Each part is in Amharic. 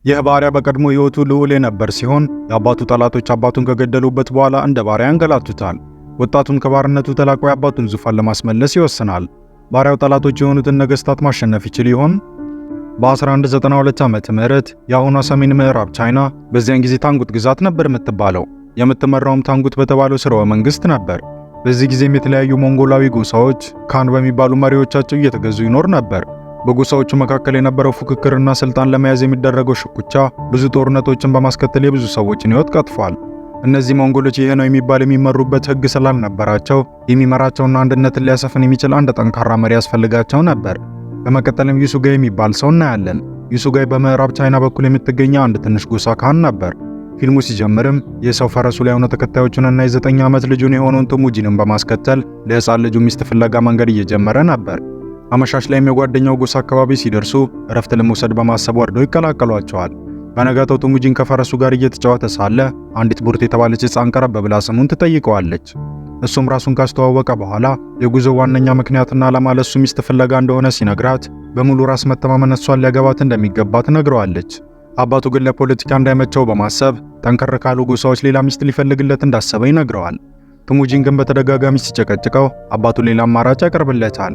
ይህ ባሪያ በቀድሞ ሕይወቱ ልዑል የነበር ሲሆን የአባቱ ጠላቶች አባቱን ከገደሉበት በኋላ እንደ ባሪያ ያንገላቱታል። ወጣቱም ከባርነቱ ተላቆ የአባቱን ዙፋን ለማስመለስ ይወስናል። ባሪያው ጠላቶች የሆኑትን ነገስታት ማሸነፍ ይችል ይሆን? በ1192 ዓመተ ምህረት የአሁኗ ሰሜን ምዕራብ ቻይና በዚያን ጊዜ ታንጉት ግዛት ነበር የምትባለው። የምትመራውም ታንጉት በተባለው ስርወ መንግስት ነበር። በዚህ ጊዜም የተለያዩ ሞንጎላዊ ጎሳዎች ካን በሚባሉ መሪዎቻቸው እየተገዙ ይኖር ነበር። በጎሳዎቹ መካከል የነበረው ፉክክርና ስልጣን ለመያዝ የሚደረገው ሽኩቻ ብዙ ጦርነቶችን በማስከተል የብዙ ሰዎችን ሕይወት ቀጥፏል። እነዚህ ሞንጎሎች ይህ ነው የሚባል የሚመሩበት ሕግ ስላልነበራቸው የሚመራቸውና አንድነትን ሊያሰፍን የሚችል አንድ ጠንካራ መሪ ያስፈልጋቸው ነበር። በመቀጠልም ዩሱጋይ የሚባል ሰው እናያለን። ዩሱጋይ በምዕራብ ቻይና በኩል የምትገኘው አንድ ትንሽ ጎሳ ካን ነበር። ፊልሙ ሲጀምርም የሰው ፈረሱ ላይ ሆኖ ተከታዮቹንና የ9 ዓመት ልጁን የሆነውን ቱሙጂንን በማስከተል ለሕፃን ልጁ ሚስት ፍለጋ መንገድ እየጀመረ ነበር። አመሻሽ ላይም የጓደኛው ጎሳ አካባቢ ሲደርሱ እረፍት ለመውሰድ በማሰብ ወርደው ይቀላቀሏቸዋል። በነጋታው ቱሙጂን ከፈረሱ ጋር እየተጫወተ ሳለ አንዲት ቡርት የተባለች ሕፃን ቀረብ ብላ ስሙን ትጠይቀዋለች። እሱም ራሱን ካስተዋወቀ በኋላ የጉዞው ዋነኛ ምክንያትና ዓላማ ለሱ ሚስት ፍለጋ እንደሆነ ሲነግራት በሙሉ ራስ መተማመን እሷን ሊያገባት እንደሚገባ ትነግረዋለች። አባቱ ግን ለፖለቲካ እንዳይመቸው በማሰብ ጠንከር ካሉ ጎሳዎች ሌላ ሚስት ሊፈልግለት እንዳሰበ ይነግረዋል። ቱሙጂን ግን በተደጋጋሚ ሲጨቀጭቀው አባቱ ሌላ አማራጭ ያቀርብለታል።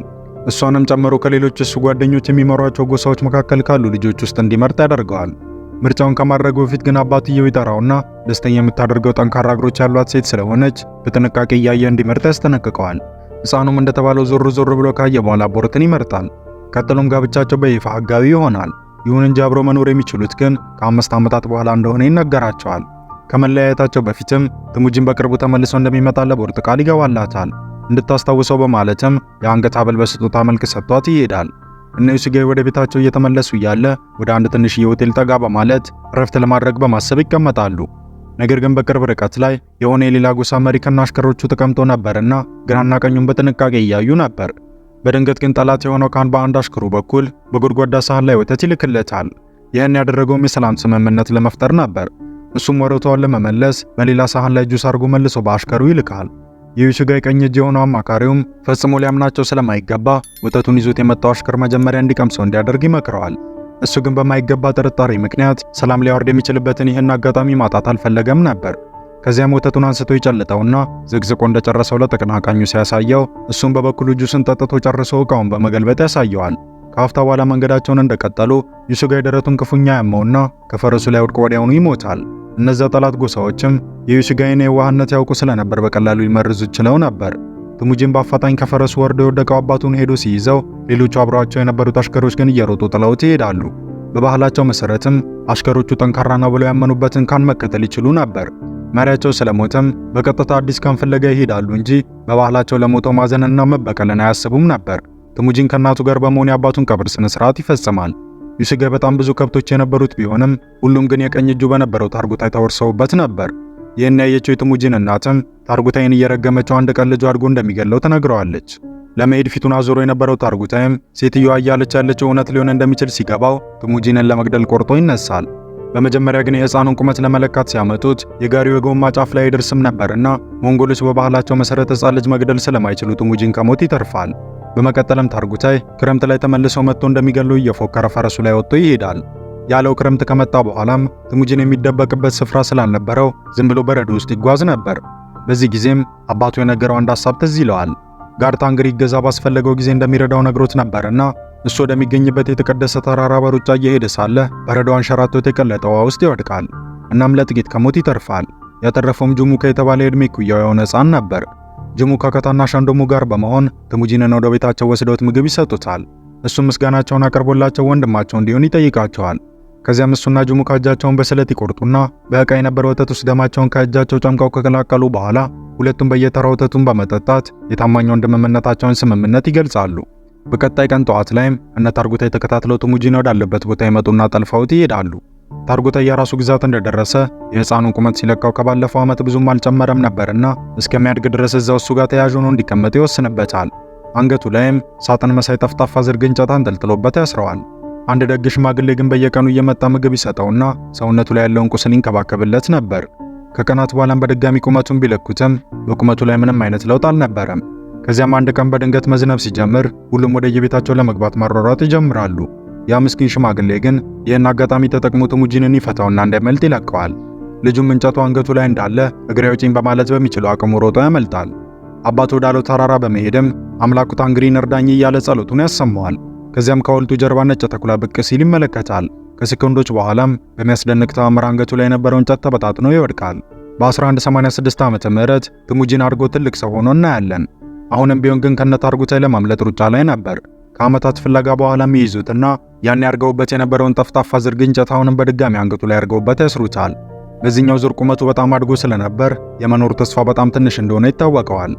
እሷንም ጨምሮ ከሌሎች እሱ ጓደኞች የሚመሯቸው ጎሳዎች መካከል ካሉ ልጆች ውስጥ እንዲመርጥ ያደርገዋል። ምርጫውን ከማድረጉ በፊት ግን አባትየው ይጠራውና ደስተኛ የምታደርገው ጠንካራ እግሮች ያሏት ሴት ስለሆነች በጥንቃቄ እያየ እንዲመርጥ ያስጠነቅቀዋል። ሕፃኑም እንደተባለው ዞር ዞር ብሎ ካየ በኋላ ቦርትን ይመርጣል። ቀጥሎም ጋብቻቸው በይፋ ሕጋዊ ይሆናል። ይሁን እንጂ አብረው መኖር የሚችሉት ግን ከ5 ዓመታት በኋላ እንደሆነ ይነገራቸዋል። ከመለያየታቸው በፊትም ትሙጂን በቅርቡ ተመልሶ እንደሚመጣ ለቦርት ቃል ይገባላታል። እንድታስታውሰው በማለትም የአንገት ሐብል በስጦታ መልክ ሰጥቷት ይሄዳል። እነ ዩሱጋይ ወደ ቤታቸው እየተመለሱ እያለ ወደ አንድ ትንሽዬ ሆቴል ጠጋ በማለት እረፍት ለማድረግ በማሰብ ይቀመጣሉ። ነገር ግን በቅርብ ርቀት ላይ የሆነ የሌላ ጎሳ መሪ ከነ አሽከሮቹ ተቀምጦ ነበርና ግራና ቀኙን በጥንቃቄ እያዩ ነበር። በድንገት ግን ጠላት የሆነው ካን በአንድ አሽከሩ በኩል በጎድጓዳ ሳህን ላይ ወተት ይልክለታል። ይህን ያደረገውም የሰላም ስምምነት ለመፍጠር ነበር። እሱም ወረታውን ለመመለስ በሌላ ሳህን ላይ ጁስ አድርጎ መልሶ በአሽከሩ ይልካል። የዩሱጋይ ቀኝ እጅ የሆነው አማካሪውም ፈጽሞ ሊያምናቸው ስለማይገባ ወተቱን ይዞት የመጣው አሽከር መጀመሪያ እንዲቀምሰው እንዲያደርግ ይመክረዋል። እሱ ግን በማይገባ ጥርጣሬ ምክንያት ሰላም ሊያወርድ የሚችልበትን ይህን አጋጣሚ ማጣት አልፈለገም ነበር። ከዚያም ወተቱን አንስቶ ይጨልጠውና ዘቅዝቆ እንደጨረሰው ለተቀናቃኙ ሲያሳየው እሱም በበኩሉ ጁስን ጠጥቶ ጨርሶ እቃውን በመገልበጥ ያሳየዋል። ከአፍታ በኋላ መንገዳቸውን እንደቀጠሉ ዩሱጋይ ደረቱን ክፉኛ ያመውና ከፈረሱ ላይ ወድቆ ወዲያውኑ ይሞታል። እነዚያ ጠላት ጎሳዎችም የዩሱጋይን የዋህነት ያውቁ ስለነበር በቀላሉ ሊመርዙት ችለው ነበር። ትሙጂን በአፋጣኝ ከፈረሱ ወርዶ የወደቀው አባቱን ሄዶ ሲይዘው፣ ሌሎቹ አብረዋቸው የነበሩት አሽከሮች ግን እየሮጡ ጥለውት ይሄዳሉ። በባህላቸው መሰረትም አሽከሮቹ ጠንካራ ነው ብለው ያመኑበትን ካን መከተል ይችሉ ነበር። መሪያቸው ስለሞተም በቀጥታ አዲስ ካን ፍለጋ ይሄዳሉ እንጂ በባህላቸው ለሞተው ማዘንና መበቀልን አያስቡም ነበር። ትሙጂን ከእናቱ ጋር በመሆን የአባቱን ቀብር ስነ ስርዓት ይፈጽማል። ዩሱጋይ በጣም ብዙ ከብቶች የነበሩት ቢሆንም ሁሉም ግን የቀኝ እጁ በነበረው ታርጉታይ ተወርሰውበት ነበር። ይህን ያየችው የትሙጂን እናትም ታርጉታይን እየረገመችው አንድ ቀን ልጁ አድጎ እንደሚገለው ትነግረዋለች። ለመሄድ ፊቱን አዞሮ የነበረው ታርጉታይም ሴትዮዋ እያለች ያለችው እውነት ሊሆን እንደሚችል ሲገባው ትሙጂንን ለመግደል ቆርጦ ይነሳል። በመጀመሪያ ግን የሕፃኑን ቁመት ለመለካት ሲያመጡት የጋሪው የጎማ ጫፍ ላይ አይደርስም ነበርና ሞንጎሎች በባህላቸው መሰረት ሕፃን ልጅ መግደል ስለማይችሉ ትሙጂን ከሞት ይተርፋል። በመቀጠልም ታርጉታይ ክረምት ላይ ተመልሶ መጥቶ እንደሚገለው እየፎከረ ፈረሱ ላይ ወጥቶ ይሄዳል። ያለው ክረምት ከመጣ በኋላም ትሙጂን የሚደበቅበት ስፍራ ስላልነበረው ዝም ብሎ በረዶ ውስጥ ይጓዝ ነበር። በዚህ ጊዜም አባቱ የነገረው አንድ ሐሳብ ትዝ ይለዋል። ጋር ታንግሪ እገዛ ባስፈለገው ጊዜ እንደሚረዳው ነግሮት ነበርና እሱ ወደሚገኝበት የተቀደሰ ተራራ በሩጫ እየሄደ ሳለ በረዶ አንሸራቶት የቀለጠ ውሃ ውስጥ ይወድቃል። እናም ለጥቂት ከሞት ይተርፋል። ያተረፈውም ጁሙካ የተባለ የዕድሜ እኩያው የሆነ ሕፃን ነበር። ጅሙካ ከታናሽ ወንድሙ ጋር በመሆን ትሙጂንን ወደ ቤታቸው ወስደውት ምግብ ይሰጡታል። እሱም ምስጋናቸውን አቅርቦላቸው ወንድማቸው እንዲሆን ይጠይቃቸዋል። ከዚያም እሱና ጅሙካ እጃቸውን በስለት ይቆርጡና በዕቃ የነበረ ወተት ውስጥ ደማቸውን ከእጃቸው ጨምቀው ከቀላቀሉ በኋላ ሁለቱም በየተራ ወተቱን በመጠጣት የታማኝ ወንድምነታቸውን ስምምነት ይገልጻሉ። በቀጣይ ቀን ጠዋት ላይም እነ ታርጉታይ ተከታትለው ትሙጂን ወዳለበት ቦታ ይመጡና ጠልፈውት ይሄዳሉ። ታርጉታይ የራሱ ግዛት እንደደረሰ የሕፃኑን ቁመት ሲለካው ከባለፈው ዓመት ብዙም አልጨመረም ነበርና እስከሚያድግ ድረስ እዛው እሱ ጋር ተያዥ ሆኖ እንዲቀመጥ ይወስንበታል። አንገቱ ላይም ሳጥን መሳይ ጠፍጣፋ ዝርግ እንጨት አንጠልጥሎበት ያስረዋል። አንድ ደግ ሽማግሌ ግን በየቀኑ እየመጣ ምግብ ይሰጠውና ሰውነቱ ላይ ያለውን ቁስል ይንከባከብለት ነበር። ከቀናት በኋላም በድጋሚ ቁመቱን ቢለኩትም በቁመቱ ላይ ምንም አይነት ለውጥ አልነበረም። ከዚያም አንድ ቀን በድንገት መዝነብ ሲጀምር ሁሉም ወደ የቤታቸው ለመግባት መሯሯጥ ይጀምራሉ። ያ ምስኪን ሽማግሌ ግን ይህን አጋጣሚ ተጠቅሞ ትሙጂንን ይፈታውና እንዳይመልጥ ይለቀዋል። ልጁም እንጨቱ አንገቱ ላይ እንዳለ እግሬ አውጪኝ በማለት በሚችለው አቅሙ ሮጦ ያመልጣል። አባቱ ወዳለው ተራራ በመሄድም አምላኩ ታንግሪን እርዳኝ እያለ ጸሎቱን ያሰማዋል። ከዚያም ከሐውልቱ ጀርባ ነጭ ተኩላ ብቅ ሲል ይመለከታል። ከሰከንዶች በኋላም በሚያስደንቅ ተአምር አንገቱ ላይ የነበረው እንጨት ተበጣጥኖ ይወድቃል። በ1186 ዓመተ ምህረት ትሙጂን አድጎ ትልቅ ሰው ሆኖ እናያለን። አሁንም ቢሆን ግን ከነታርጉታይ ለማምለጥ ሩጫ ላይ ነበር። ከዓመታት ፍለጋ በኋላም ይይዙትና ያን ያርገውበት የነበረውን ጠፍጣፋ ዝርግ እንጨት አሁንም በድጋሚ አንገቱ ላይ ያርገውበት ያስሩታል። በዚህኛው ዙር ቁመቱ በጣም አድጎ ስለነበር የመኖሩ ተስፋ በጣም ትንሽ እንደሆነ ይታወቀዋል።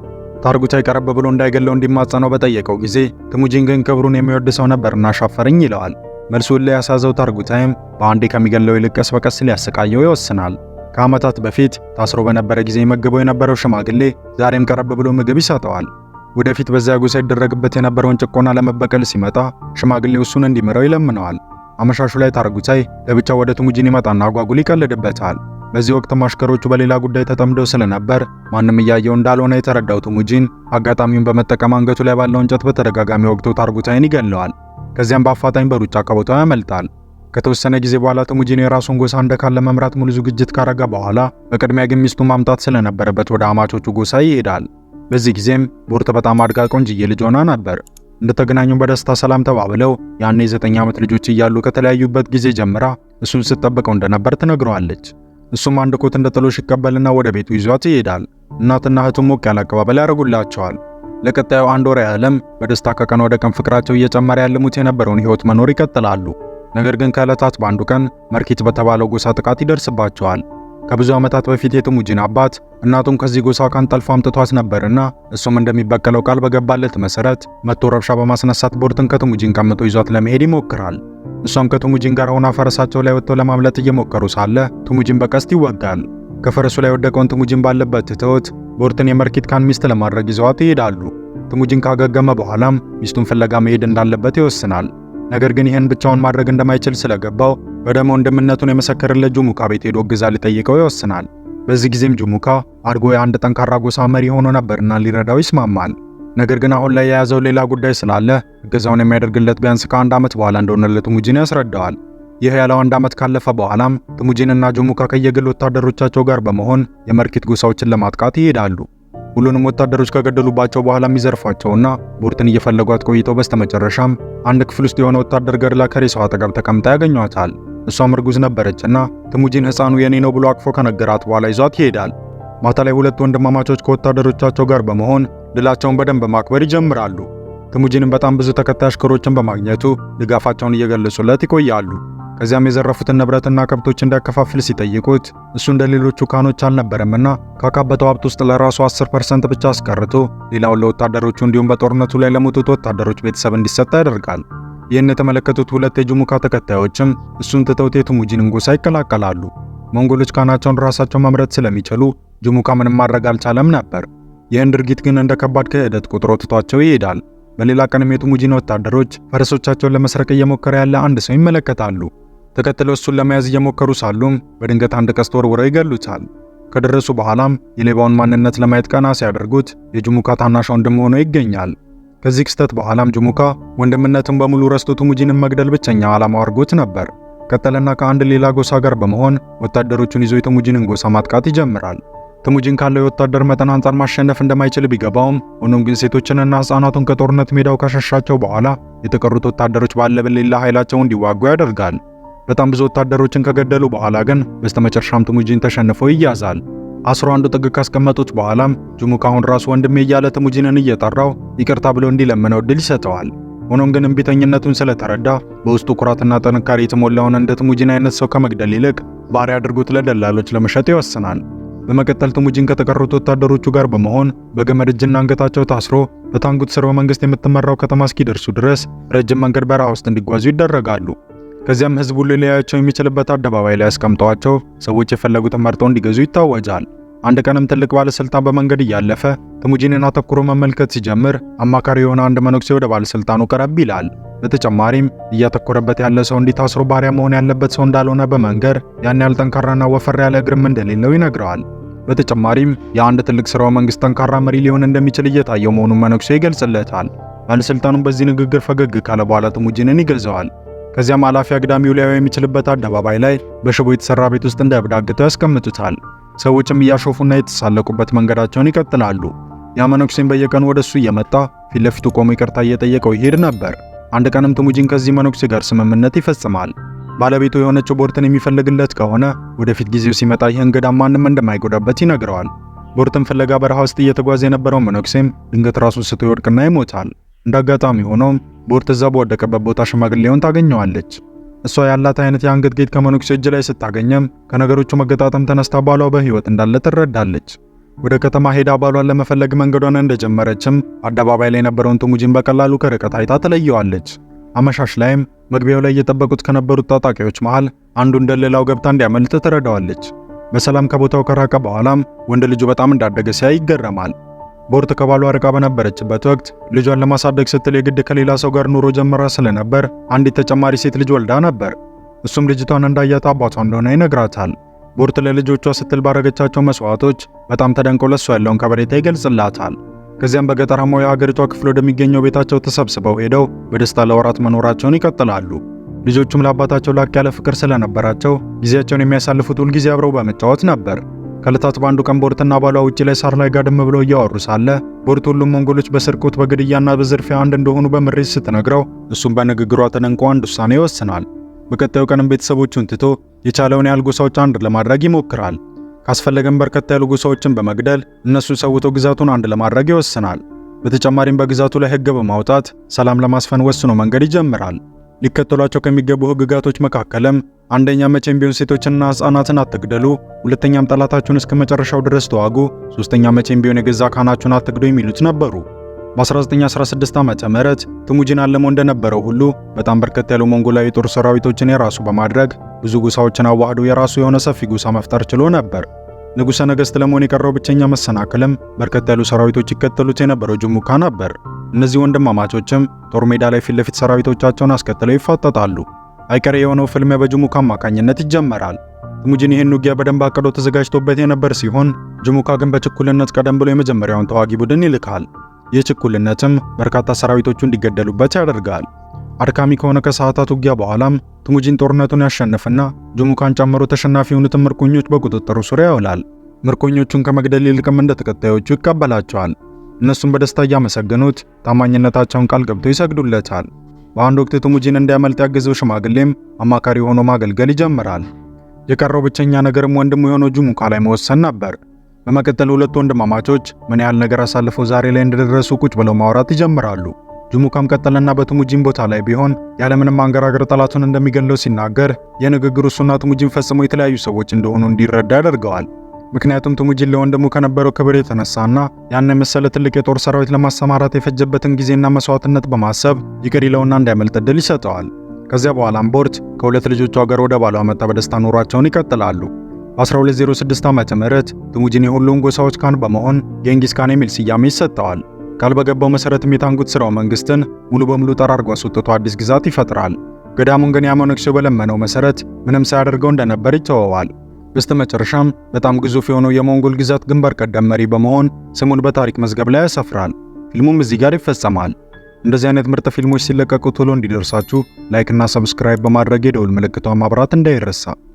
ታርጉታይ ቀረብ ብሎ እንዳይገለው እንዲማጸነው በጠየቀው ጊዜ ትሙጂን ግን ክብሩን የሚወድ ሰው ነበርና አሻፈረኝ ይለዋል። መልሱን ላይ ያሳዘው ታርጉታይም በአንዴ ከሚገለው ይልቅ ቀስ በቀስ ሊያሰቃየው ይወስናል። ከዓመታት በፊት ታስሮ በነበረ ጊዜ መግበው የነበረው ሽማግሌ ዛሬም ቀረብ ብሎ ምግብ ይሰጠዋል። ወደፊት በዚያ ጎሳ ይደረግበት የነበረውን ጭቆና ለመበቀል ሲመጣ ሽማግሌው እሱን እንዲምረው ይለምነዋል። አመሻሹ ላይ ታርጉታይ ለብቻው ወደ ትሙጂን ይመጣና አጓጉል ይቀልድበታል። በዚህ ወቅት አሽከሮቹ በሌላ ጉዳይ ተጠምደው ስለነበር ማንም እያየው እንዳልሆነ የተረዳው ትሙጂን አጋጣሚውን በመጠቀም አንገቱ ላይ ባለው እንጨት በተደጋጋሚ ወቅቶ ታርጉታይን ይገለዋል። ከዚያም በአፋጣኝ በሩጫ ከቦታው ያመልጣል። ከተወሰነ ጊዜ በኋላ ትሙጂን የራሱን ጎሳ እንደ ካን ለመምራት ሙሉ ዝግጅት ካረገ በኋላ በቅድሚያ ግን ሚስቱን ማምጣት ስለነበረበት ወደ አማቾቹ ጎሳ ይሄዳል። በዚህ ጊዜም ቦርት በጣም አድጋ ቆንጅዬ ልጅ ሆና ነበር። እንደተገናኙ በደስታ ሰላም ተባብለው ያኔ የ9 ዓመት ልጆች እያሉ ከተለያዩበት ጊዜ ጀምራ እሱን ስትጠብቀው እንደነበር ትነግረዋለች። እሱም አንድ ኮት እንደ ጥሎሽ ይቀበልና ወደ ቤቱ ይዟት ይሄዳል። እናትና እህቱም ሞቅ ያለ አቀባበል ያደርጉላቸዋል። ለቀጣዩ አንድ ወር ያህልም በደስታ ከቀን ወደ ቀን ፍቅራቸው እየጨመረ ያልሙት የነበረውን ህይወት መኖር ይቀጥላሉ። ነገር ግን ከዕለታት በአንዱ ቀን መርኪት በተባለው ጎሳ ጥቃት ይደርስባቸዋል። ከብዙ ዓመታት በፊት የትሙጂን አባት እናቱን ከዚህ ጎሳ ካን ጠልፎ አምጥቷት ነበርና እሱም እንደሚበቀለው ቃል በገባለት መሰረት መጥቶ ረብሻ በማስነሳት ቦርትን ከትሙጂን ቀምጦ ይዟት ለመሄድ ይሞክራል። እሷም ከትሙጂን ጋር ሆና ፈረሳቸው ላይ ወጥተው ለማምለጥ እየሞከሩ ሳለ ትሙጂን በቀስት ይወጋል። ከፈረሱ ላይ የወደቀውን ትሙጂን ባለበት ትተውት ቦርትን የመርኪት ካን ሚስት ለማድረግ ይዘዋት ይሄዳሉ። ትሙጂን ካገገመ በኋላም ሚስቱን ፍለጋ መሄድ እንዳለበት ይወስናል። ነገር ግን ይህን ብቻውን ማድረግ እንደማይችል ስለገባው በደሞ ወንድምነቱን የመሰከረለት ጁሙካ ቤት ሄዶ እገዛ ሊጠይቀው ይወስናል። በዚህ ጊዜም ጁሙካ አድጎ የአንድ ጠንካራ ጎሳ መሪ ሆኖ ነበርና ሊረዳው ይስማማል። ነገር ግን አሁን ላይ የያዘው ሌላ ጉዳይ ስላለ እገዛውን የሚያደርግለት ቢያንስ ከአንድ ዓመት በኋላ እንደሆነ ለትሙጂን ያስረዳዋል። ይህ ያለው አንድ ዓመት ካለፈ በኋላም ትሙጂንና ጁሙካ ከየግል ወታደሮቻቸው ጋር በመሆን የመርኪት ጎሳዎችን ለማጥቃት ይሄዳሉ። ሁሉንም ወታደሮች ከገደሉባቸው በኋላ የሚዘርፏቸውና ቦርትን እየፈለጓት ቆይተው በስተመጨረሻም አንድ ክፍል ውስጥ የሆነ ወታደር ገድላ ከሬሳው አጠገብ ተቀምጣ ያገኟታል። እሷም እርጉዝ ነበረችና ትሙጂን ሕፃኑ የኔ ነው ብሎ አቅፎ ከነገራት በኋላ ይዟት ይሄዳል። ማታ ላይ ሁለት ወንድማማቾች ከወታደሮቻቸው ጋር በመሆን ድላቸውን በደንብ ማክበር ይጀምራሉ። ትሙጂንም በጣም ብዙ ተከታይ አሽከሮችን በማግኘቱ ድጋፋቸውን እየገለጹለት ይቆያሉ። ከዚያም የዘረፉትን ንብረትና ከብቶች እንዲያከፋፍል ሲጠይቁት እሱ እንደ ሌሎቹ ካኖች አልነበረምና ካካበተው ሀብት ውስጥ ለራሱ 10% ብቻ አስቀርቶ ሌላውን ለወታደሮቹ እንዲሁም በጦርነቱ ላይ ለሞቱት ወታደሮች ቤተሰብ እንዲሰጥ ያደርጋል። ይህን የተመለከቱት ሁለት የጁሙካ ተከታዮችም እሱን ትተውት የትሙጂንን ጎሳ ይቀላቀላሉ። ሞንጎሎች ካናቸውን ራሳቸው መምረጥ ስለሚችሉ ጁሙካ ምንም ማድረግ አልቻለም ነበር። ይህን ድርጊት ግን እንደ ከባድ ክህደት ቆጥሮ ትቷቸው ይሄዳል። በሌላ ቀንም የትሙጂን ወታደሮች ፈረሶቻቸውን ለመስረቅ እየሞከረ ያለ አንድ ሰው ይመለከታሉ። ተከትለው እሱን ለመያዝ እየሞከሩ ሳሉም በድንገት አንድ ቀስት ወርውረው ይገሉታል። ከደረሱ በኋላም የሌባውን ማንነት ለማየት ቀና ሲያደርጉት የጁሙካ ታናሽ ወንድም ሆኖ ይገኛል። ከዚህ ክስተት በኋላም ጁሙካ ወንድምነቱን በሙሉ ረስቶ ትሙጂንን መግደል ብቸኛ ዓላማው አድርጎት ነበር። ቀጠለና ከአንድ ሌላ ጎሳ ጋር በመሆን ወታደሮቹን ይዞ የትሙጂንን ጎሳ ማጥቃት ይጀምራል። ትሙጂን ካለው የወታደር መጠን አንጻር ማሸነፍ እንደማይችል ቢገባውም ሆኖም ግን ሴቶችንና ሕፃናቱን ከጦርነት ሜዳው ካሸሻቸው በኋላ የተቀሩት ወታደሮች ባለ በሌላ ኃይላቸው እንዲዋጉ ያደርጋል። በጣም ብዙ ወታደሮችን ከገደሉ በኋላ ግን በስተመጨረሻም ትሙጂን ተሸንፎ ይያዛል። አስሮ አንዱ ጥግ ካስቀመጡት በኋላም ጁሙካ አሁን ራሱ ወንድሜ እያለ ትሙጂንን እየጠራው ይቅርታ ብሎ እንዲለምነው እድል ይሰጠዋል። ሆኖም ግን እምቢተኝነቱን ስለተረዳ በውስጡ ኩራትና ጥንካሬ የተሞላውን እንደ ትሙጂን አይነት ሰው ከመግደል ይልቅ ባሪያ አድርጎት ለደላሎች ለመሸጥ ይወስናል። በመቀጠል ትሙጂን ከተቀሩት ወታደሮቹ ጋር በመሆን በገመድ እጅና አንገታቸው ታስሮ በታንጉት ስርወ መንግስት የምትመራው ከተማ እስኪደርሱ ድረስ ረጅም መንገድ በረሃ ውስጥ እንዲጓዙ ይደረጋሉ። ከዚያም ህዝቡ ሊለያቸው የሚችልበት አደባባይ ላይ አስቀምጠዋቸው ሰዎች የፈለጉትን መርጠው እንዲገዙ ይታወጃል። አንድ ቀንም ትልቅ ባለስልጣን በመንገድ እያለፈ ትሙጂንን አተኩሮ መመልከት ሲጀምር አማካሪ የሆነ አንድ መነኩሴ ወደ ባለስልጣኑ ቀረብ ይላል። በተጨማሪም እያተኮረበት ያለ ሰው እንዲህ ታስሮ ባሪያ መሆን ያለበት ሰው እንዳልሆነ በመንገር ያን ያህል ጠንካራና ወፈር ያለ እግርም እንደሌለው ይነግረዋል። በተጨማሪም የአንድ ትልቅ ስርወ መንግስት ጠንካራ መሪ ሊሆን እንደሚችል እየታየው መሆኑን መነኩሴ ይገልጽለታል። ባለስልጣኑም በዚህ ንግግር ፈገግ ካለ በኋላ ትሙጂንን ይገዛዋል። ከዚያም አላፊ አግዳሚው ሊያየው የሚችልበት አደባባይ ላይ በሽቦ የተሰራ ቤት ውስጥ እንደ እብድ አግተው ያስቀምጡታል። ሰዎችም እያሾፉና የተሳለቁበት መንገዳቸውን ይቀጥላሉ። ያ መነኩሴም በየቀኑ ወደሱ እየመጣ ፊት ለፊቱ ቆሞ ይቅርታ እየጠየቀው ይሄድ ነበር። አንድ ቀንም ትሙጂን ከዚህ መነኩሴ ጋር ስምምነት ይፈጽማል። ባለቤቱ የሆነችው ቦርትን የሚፈልግለት ከሆነ ወደፊት ጊዜው ሲመጣ ይህን ገዳም ማንም እንደማይጎዳበት ይነግረዋል። ቦርትን ፍለጋ በረሃ ውስጥ እየተጓዘ የነበረው መነኩሴም ድንገት ራሱን ስቶ ይወድቅና ይሞታል። እንደ አጋጣሚ ሆኖም ቦርት እዛ በወደቀበት ቦታ ሽማግሌውን ታገኘዋለች። እሷ ያላት አይነት የአንገት ጌጥ ከመነኩሴ እጅ ላይ ስታገኘም ከነገሮቹ መገጣጠም ተነስታ ባሏ በሕይወት እንዳለ ትረዳለች። ወደ ከተማ ሄዳ ባሏን ለመፈለግ መንገዷን እንደጀመረችም አደባባይ ላይ የነበረውን ትሙጂን በቀላሉ ከርቀት አይታ ትለየዋለች። አመሻሽ ላይም መግቢያው ላይ እየጠበቁት ከነበሩት ታጣቂዎች መሃል አንዱ እንደሌላው ገብታ እንዲያመልጥ ትረዳዋለች። በሰላም ከቦታው ከራቀ በኋላም ወንድ ልጁ በጣም እንዳደገ ሲያይ ይገረማል። ቦርት ከባሏ ርቃ በነበረችበት ወቅት ልጇን ለማሳደግ ስትል የግድ ከሌላ ሰው ጋር ኑሮ ጀምራ ስለነበር አንዲት ተጨማሪ ሴት ልጅ ወልዳ ነበር። እሱም ልጅቷን እንዳያት አባቷ እንደሆነ ይነግራታል። ቦርት ለልጆቿ ስትል ባረገቻቸው መስዋዕቶች በጣም ተደንቆ ለሷ ያለውን ከበሬታ ይገልጽላታል። ከዚያም በገጠራማው የሀገሪቷ ክፍል ወደሚገኘው ቤታቸው ተሰብስበው ሄደው በደስታ ለወራት መኖራቸውን ይቀጥላሉ። ልጆቹም ለአባታቸው ላቅ ያለ ፍቅር ስለነበራቸው ጊዜያቸውን የሚያሳልፉት ሁልጊዜ አብረው በመጫወት ነበር። ከዕለታት በአንዱ ቀን ቦርትና ባሏ ውጪ ላይ ሳር ላይ ጋደም ብለው እያወሩ ሳለ ቦርት ሁሉም ሞንጎሎች በስርቆት በግድያና በዝርፊያ አንድ እንደሆኑ በምሬት ስትነግረው እሱም በንግግሯ ተደንቆ አንድ ውሳኔ ይወስናል። በቀጣዩ ቀንም ቤተሰቦቹን ትቶ የቻለውን ያህል ጎሳዎች አንድ ለማድረግ ይሞክራል። ካስፈለገም በርከት ያሉ ጎሳዎችን በመግደል እነሱን ሰውቶ ግዛቱን አንድ ለማድረግ ይወስናል። በተጨማሪም በግዛቱ ላይ ሕግ በማውጣት ሰላም ለማስፈን ወስኖ መንገድ ይጀምራል። ሊከተሏቸው ከሚገቡ ሕግጋቶች መካከልም አንደኛ መቼም ቢሆን ሴቶችንና ሕፃናትን አትግደሉ፣ ሁለተኛም ጠላታችሁን እስከ መጨረሻው ድረስ ተዋጉ፣ ሶስተኛ መቼም ቢሆን የገዛ ካህናችሁን አትግዱ የሚሉት ነበሩ። በ1916 ዓመተ ምህረት ትሙጂን አልሞ እንደነበረው ሁሉ በጣም በርከት ያሉ ሞንጎላዊ የጦር ሰራዊቶችን የራሱ በማድረግ ብዙ ጎሳዎችን አዋህዶ የራሱ የሆነ ሰፊ ጎሳ መፍጠር ችሎ ነበር። ንጉሠ ነገሥት ለመሆን የቀረው ብቸኛ መሰናክልም በርከት ያሉ ሰራዊቶች ይከተሉት የነበረው ጅሙካ ነበር። እነዚህ ወንድማማቾችም ጦር ሜዳ ላይ ፊት ለፊት ሰራዊቶቻቸውን አስከትለው ይፋጠጣሉ። አይቀሬ የሆነው ፍልሚያ በጅሙካ አማካኝነት ይጀመራል። ትሙጂን ይህን ውጊያ በደንብ አቅዶ ተዘጋጅቶበት የነበር ሲሆን ጅሙካ ግን በችኩልነት ቀደም ብሎ የመጀመሪያውን ተዋጊ ቡድን ይልካል። ይህ ችኩልነትም በርካታ ሰራዊቶቹ እንዲገደሉበት ያደርጋል። አድካሚ ከሆነ ከሰዓታት ውጊያ በኋላም ትሙጂን ጦርነቱን ያሸንፍና ጅሙካን ጨምሮ ተሸናፊ የሆኑትን ምርኮኞች በቁጥጥሩ ስር ያውላል። ምርኮኞቹን ከመግደል ይልቅም እንደ ተከታዮቹ ይቀበላቸዋል። እነሱም በደስታ እያመሰገኑት ታማኝነታቸውን ቃል ገብተው ይሰግዱለታል። በአንድ ወቅት ትሙጂን እንዲያመልጥ ያገዘው ሽማግሌም አማካሪ ሆኖ ማገልገል ይጀምራል። የቀረው ብቸኛ ነገርም ወንድሙ የሆነው ጅሙካ ላይ መወሰን ነበር። በመቀጠል ሁለቱ ወንድማማቾች ምን ያህል ነገር አሳልፈው ዛሬ ላይ እንደደረሱ ቁጭ ብለው ማውራት ይጀምራሉ። ጅሙካም ቀጠለና በትሙጂን ቦታ ላይ ቢሆን ያለምንም አንገራገር ጠላቱን እንደሚገድለው ሲናገር የንግግሩ እሱና ትሙጂን ፈጽሞ የተለያዩ ሰዎች እንደሆኑ እንዲረዳ ያደርገዋል። ምክንያቱም ትሙጂን ለወንድሙ ከነበረው ክብር የተነሳና ያን የመሰለ ትልቅ የጦር ሰራዊት ለማሰማራት የፈጀበትን ጊዜና መስዋዕትነት በማሰብ ይቅር ይለውና እንዲያመልጥ ዕድል ይሰጠዋል። ከዚያ በኋላም ቦርት ከሁለት ልጆቿ ጋር ወደ ባሏ መጣ በደስታ ኑሯቸውን ይቀጥላሉ። በ1206 ዓመተ ምህረት ትሙጂን የሁሉም ጎሳዎች ካን በመሆን ጌንጊስ ካን የሚል ስያሜ ይሰጠዋል። ቃል በገባው መሰረትም የታንጉት ስርወ መንግስትን ሙሉ በሙሉ ጠራርጎ አስወጥቶ አዲስ ግዛት ይፈጥራል። ገዳሙን ግን ያ መነኩሴው በለመነው መሰረት ምንም ሳያደርገው እንደነበር ይተወዋል። በስተመጨረሻም በጣም ግዙፍ የሆነው የሞንጎል ግዛት ግንባር ቀደም መሪ በመሆን ስሙን በታሪክ መዝገብ ላይ ያሰፍራል። ፊልሙም እዚህ ጋር ይፈጸማል። እንደዚህ አይነት ምርጥ ፊልሞች ሲለቀቁ ቶሎ እንዲደርሳችሁ like እና subscribe በማድረግ የደውል ምልክቷን ማብራት እንዳይረሳ።